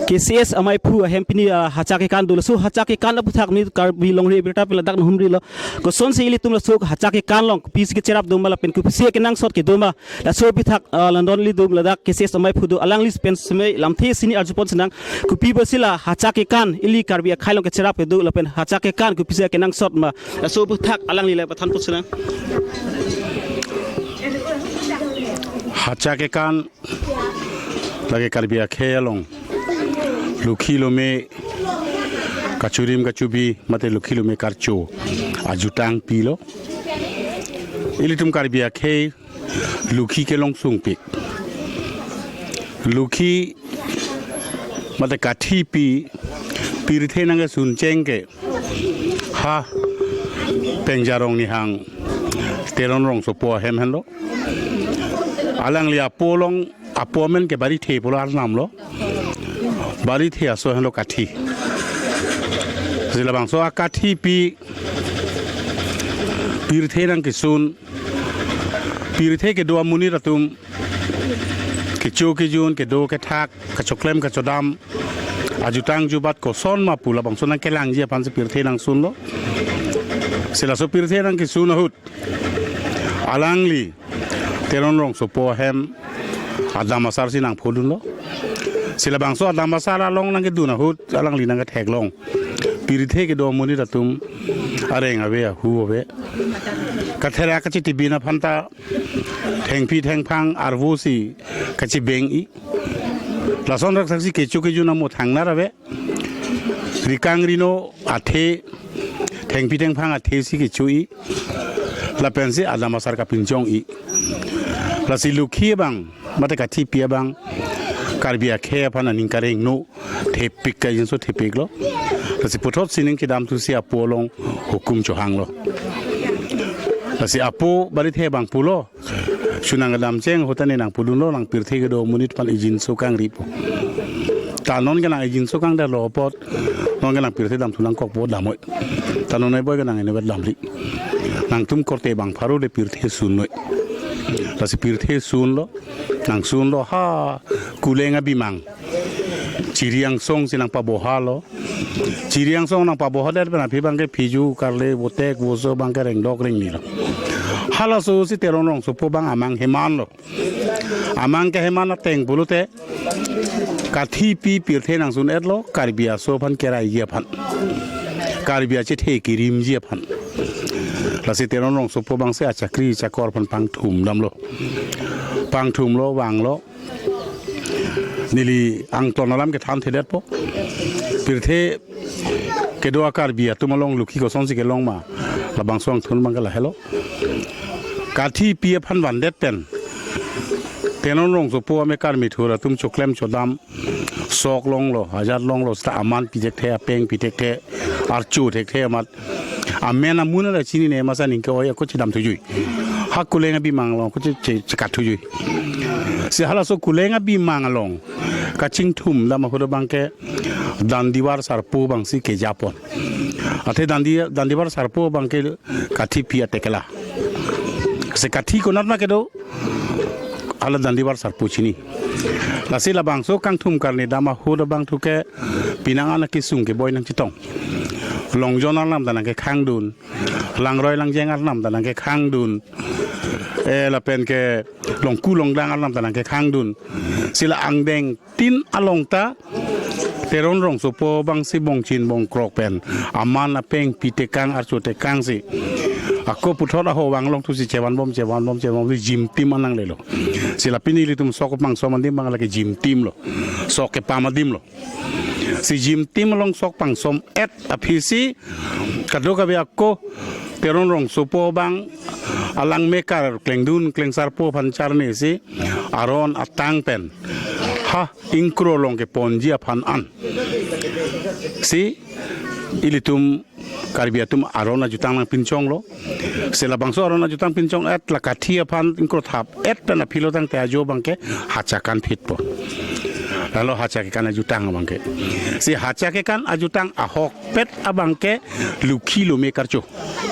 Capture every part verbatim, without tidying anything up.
K C S amaiphu ahem pini, ah, hacha kekan do. Laso hacha kekan aputhak ni Karbi Longri Abirta pen ladak nahumrilo. Kosonsi ilitum laso hacha kekan along kopisi kecherap doma lapen kopisi kenangsot kedoma, laso aputhak, ah, London ilitum ladak K C S amaiphu do, alangli pen seme lamthe sini arjupon sinang. Kopi pusi la hacha kekan ili Karbi akhei along kecherap kedo lapen hacha kekan kopisi kenangsot ma, laso aputhak alangli le pathan put sinang. Hacha kekan lake Karbi akhei along lokhi lome kachurim kachubi mate lokhi lome karcho ajutang pilo. Ilitum Karbi akhei lokhi kelong sungpik. Lokhi mate kathi pi, pirthe nangkesun cheng ke ha Pengjarong Nihang Teron Rongsopo ahem henlo. Alangli apo along, apo amen ke Barithe pulo arnam lo. Barithe aso henlo kathi. Si labangso akathi pi pirthe nangkesun, pirthe kedo amonit atum kecho kejun, kedo kethak, kachoklem kachodam ajutang jubat koson ma pu labangso nangkelangji aphansi pirthe nangsunlo. Si laso pirthe nangkesun ahut alangli Teron Rongsopo ahem adam asar si nangphodunlo. Si labangso adam asar along nangkedun ahut alangli nangketheklong pirthe kedo amonit atum areng ave, ahu ave. Katherak kachitibin aphanta thengpi thengphang arvo si kachibeng-i. Lason raksaksi kecho kejun amo thangnar ave. Rikang rino athe, thengpi thengphang athe si kecho-i. Lapensi adam asar kapinchong-i. Lasi lokhi abang mate kathi pi abang Karbi akhei aphan aning karengno thepik, kajinso thepiklo. Lasi puthot sining kedam thusi apo along hukum chohanglo. Lasi apo Barithe abang pulo, "Chu nangkedam cheng ahut ta ne nangpudunlo, nang pirthe kedo amonit aphan ijinso kangripo. Ta non ke nang ijinso kangdalo apot, non ke nang pirthe damthu nangkokpo, damnoi. Ta non ne boi ke nang inutvet damri. Nangtum korte bang pharo le pirthe sunnoi." Lasi pirthe sunlo, nangsunlo ha Kuleng abimang. Chiri angsong si nangpabohalo. Chiri angsong nangpabohadet pen aphi abangke phiju, karle, votek, voso abangke rengdok rengnilo. Halaso si Teron Rongsopo abang amang hemanlo. Amang keheman ateng pulote kathi pi pirthe nangsun-etlo, Karbi aso aphan keraiji aphan, Karbi achethe kerimji aphan. Lasi Teron Rongsopo abangsi achakri chakor aphan pangthum damlo. Pangthumlo, vanglo. Neli angton alam kethan thedetpo. Pirthe kedo a-Karbi atum along lokhi kosonsi kelong ma, labangso angthun abangke lahelo. Kathi pi aphan vandet pen Teron Rongsopo amekar methur atum choklem chodam, sok longlo, ajat longlo, seta aman pi thekthe, apeng pi thekthe, archo thekthe amat. Amen amun ta chinine, masa ningke oi ako chedam thujui. Ha Kuleng abimang along ako che, che, chekat thujui. Si halaso Kuleng abimang along kachingthum dam ahut abangke Dandivar Sarpo abangsi kejapon. Athe Dandi, Dandivar Sarpo abangke kathi pi atekela. Si kathi konat ma kedo, hala Dandivar Sarpo chini. Lasi labangso kangthum karni dam ahut abangthu ke penang an akesung keboi nangchetong. Longjon arnam ta nangkekhangdun. Langroi langjeng arnam ta nangkekhangdun. Eh, lapen ke longku longdang arnam ta nangkekhangdun. Si la angdeng tin along ta Teron Rongsopo abangsi bongchin bongkrok pen aman apeng pi tekang archo tekangsi ako puthot aho vang longthusi chevanbom, chevanbom, chevanbom, jimtim ananglelo. Si la pini ilitum sok pangsom adim abang lake jimtimlo. Sok kepam adimlo. Si jimtim along sok pangsom-et aphisi kadokave ako Teron Rongsopo abang alang mekar klengdun klengsarpo aphan charnisi aron atang pen ha ingkro along keponji aphan an si ilitum Karbi atum aron ajutang nangpinchonglo. Si labangso aron ajutang pinchong-et, la kathi aphan ingkro thap-et pen aphilo tangte ajo abangke hacha kanphitpo. Lahelo hacha kekan ajutang abangke. Si hacha kekan ajutang ahokpet abangke lokhi lome karcho.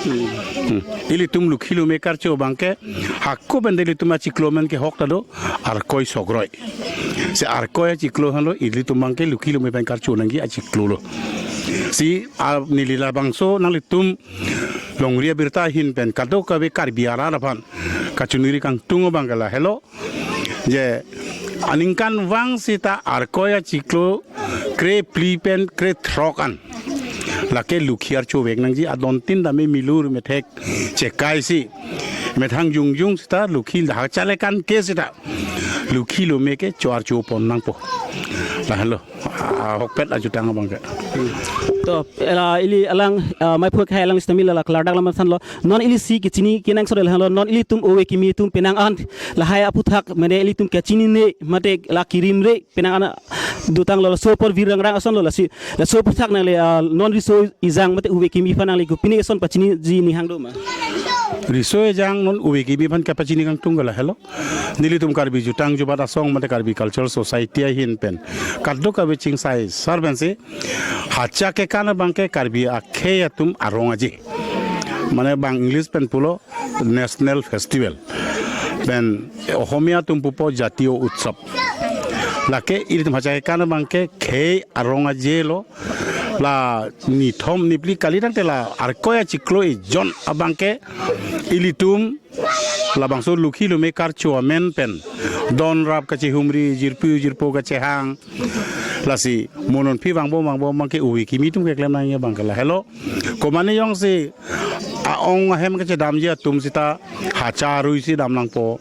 Hmm. Ilitum lokhi lome karcho abangke hako pen de ilitum achiklo amen kehok ta do, Arkoi Sokroi. Si Arkoi achiklo henlo ilitum abangke lokhi lome pen karcho nangji achiklo lo. Si a, neli labangso nanglitum longri abirta ahin pen kadokave Karbi arat aphan kachiningri kangtung abangke lahelo. Je aningkanvang seta Arkoi achiklo krephli pen krethrok an lake lokhi archo vek nangji, adontin dame milur methek chekai si methang jongjong seta lokhi dak chale kan ke seta lokhi lome ke cho archo pon nangpo. Lahelo ahokpet ajutang abangke. To, la ili alang, ah, maiphu akhei alang sitame la klardak alam thanlo. Non ili si kechini kenangsot lahelo, non ilitum ove kimi atum penang an lahai aphuthak mane ilitum kachinine mate la kirimre penang an dotanglo, laso apor virang rang asonlo, lasi laso aphuthak nangle, ah, non riso ejang mate ove kimi aphan nangle kopine ason pachiniji ning hang do ma? Riso ejang non ove kimi aphan kapachini kangtung ke lahelo. Nelitum Karbi Jutang Jubat Asong mate Karbi Cultural Society ahin pen kadokave chingsai sar pensi hacha kekan abangke Karbi akhei atum arong aje. Mane bang English pen pulo National Festival. Pen Ohomia atum pupo Jatiyo Utsav. Lake ilitum hacha kekan abangke khei arong aje lo. La nithom niphli kali tangte la Arkoi achiklo ejon abangke ilitum labangso lokhi lome karcho amen pen don rap kachehumri, jirpi jirpo kachehang. Lasi mo non aphi vangbom vangbom abangke ove kimi atum keklem nangji abangke lahelo. Komane jongsi a-ong ahem kachedamji atum seta hacha arui si dam nangpo.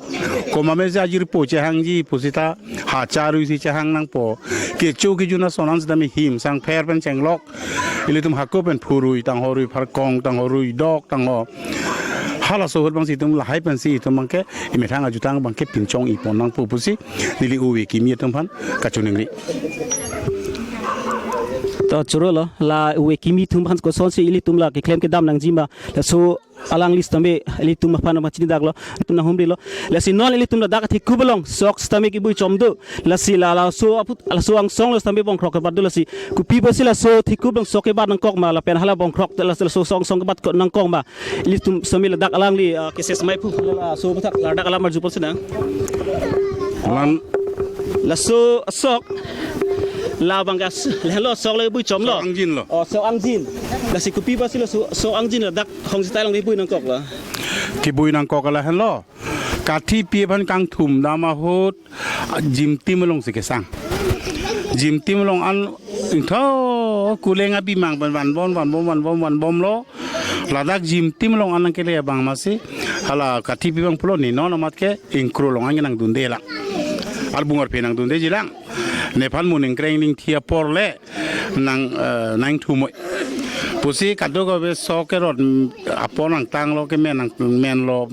Komane si ajirpo chehangji pu seta hacha arui si chehang nangpo. Kecho kejun ason an seta mi him sang pher pen chenglok. Ilitum hako pen phurui tangho, rui pharkong tangho, rui dok tangho. Halaso ahut abang si itum lahai pensi itum abangke emethang ajutang abangke pinchong-i pon nangpo pusi neli ove kimi atum aphan kachiningri. To choro lo, la ove kimi atum aphan kosonsi ilitum la keklem kedam nangji ma, laso alangli sitame ilitum aphan ma chinidak lo, itum nanghumri lo. Lasi non ilitum ladak athekup along sok sitame kebui chom do. Lasi la laso aphu, laso angsong lo sitame bongkrok kebat do, lasi kopi pusi laso athekup along sok kebat nangkok ma lapen hala bongkrok la laso angsong kebat ko nangkok ma? Ilitum sitame ladak alangli, ah, keses maiphu laso aphuthak ladak alam arju pon sinang. Lan laso sok labang gas, lahelo sok le bui chom lo. Sok angjin lo. Oh, sok angjin. Lasi kopi pusi laso sok angjin ladak hong sita along kebui nangkok lo? Kebui nangkok lahenlo. Kathi pi aphan kangthum dam ahut jimtim along si kesang. Jimtim along an ingtho kuleng abimang pen vanbom vanbom vanbom vanbom lo. Ladak jimtim along an nangkele abang masi hala kathi pi abang pulo ni non amat ke ingkro along an nangdunde lang. Arbung arphe nangdundeji lang. Nephan mo ningkreng ningthi apor le nang, eh, nangthumoi. Pusi kadokave sok kerot, mm, apor nangtanglo, kemen nang, menlo.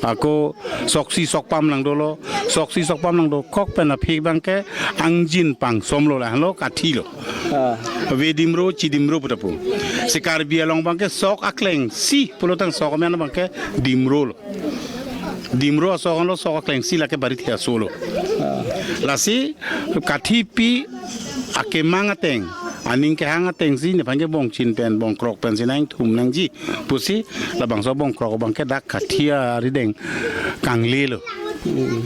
Ako soksi sokpam nangdolo, soksi sokpam nangdokok pen aphi abangke angjin pangsomlo lahenlo kathi lo. Ah. Ave dimro, chi dimro pu ta pu. Si Karbi along abangke sok akleng isi pulo tang sok amen abangke dimro lo. Dimro asok lo, sok akleng isi lake barit he aso lo. Ah. Lasi kathi pi akemang ateng, aning kehang ateng si nephan ke bongchin pen bongkrok pensi nangthum nangji pusi labangso bongkrok abangke dak kathi arideng kangle lo. Hmm.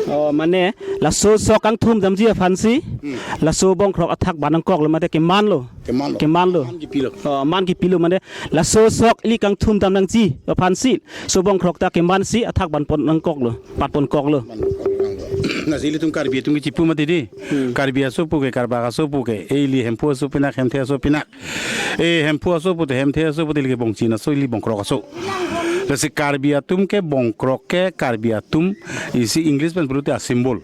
Oh, mane laso sok kangthum damji aphansi, hmm, laso bongkrok athak ban nangkok lo mate keman lo. Keman lo. Keman lo. Aman kipilo. Oh, aman kipilo mane laso sok ili kangthum dam nangji aphansi so bongkrok ta kemansi athak ban pon nangkok lo, pat pon kok lo. Lasi ilitum Karbi atum ke chipu mati di. Hmm. Karbi aso puke, Karbak aso puke, e ili Hemphu aso pinak, Hemthe aso pinak. E Hemphu aso pute, Hemthe aso pute, ili ke bongchin aso, ili bongkrok aso. Lasi Karbi atum ke bongkrok ke, Karbi atum isi English pen pulote a symbol.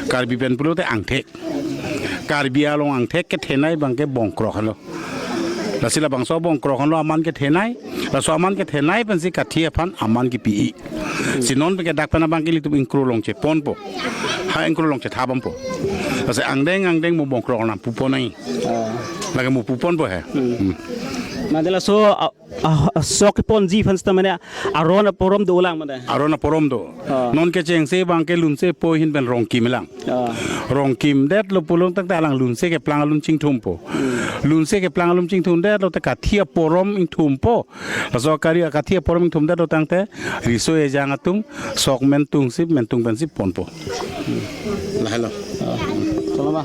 Karbi pen pulote angthek. Karbi along angthek kethenei abangke bongkrok henlo. Lasi labangso bongkrok henlo aman kethenei. Laso aman kethenei pensi kathi aphan aman kipi-i. Si non penke dak pen abangke ilitum ingkro along cheponpo. Ha ingkro along chethapdampo. Lasi angdeng angdeng mo bongkrok nangpupo nai. Ah. Lake mo puponpo he. Hmm. Hmm. Mate laso a, a, a sok keponji aphan seta mane aron aporom dolang mane. Aron aporom do. Ah. Non kechengsi abang ke lunsepo ahin pen rongkim lang. Ah. Rongkimdetlo pulo tangte alang lunse keplang alun chingthumpo. Hmm. Lunse keplang alun chingthumdetlo te kathi aporom ingthumpo. Laso kari kathi aporom ingthumdetlo tangte riso ejang atum sok mentung si, mentung pensi ponpo. Lahelo. Ah. Cholo ma.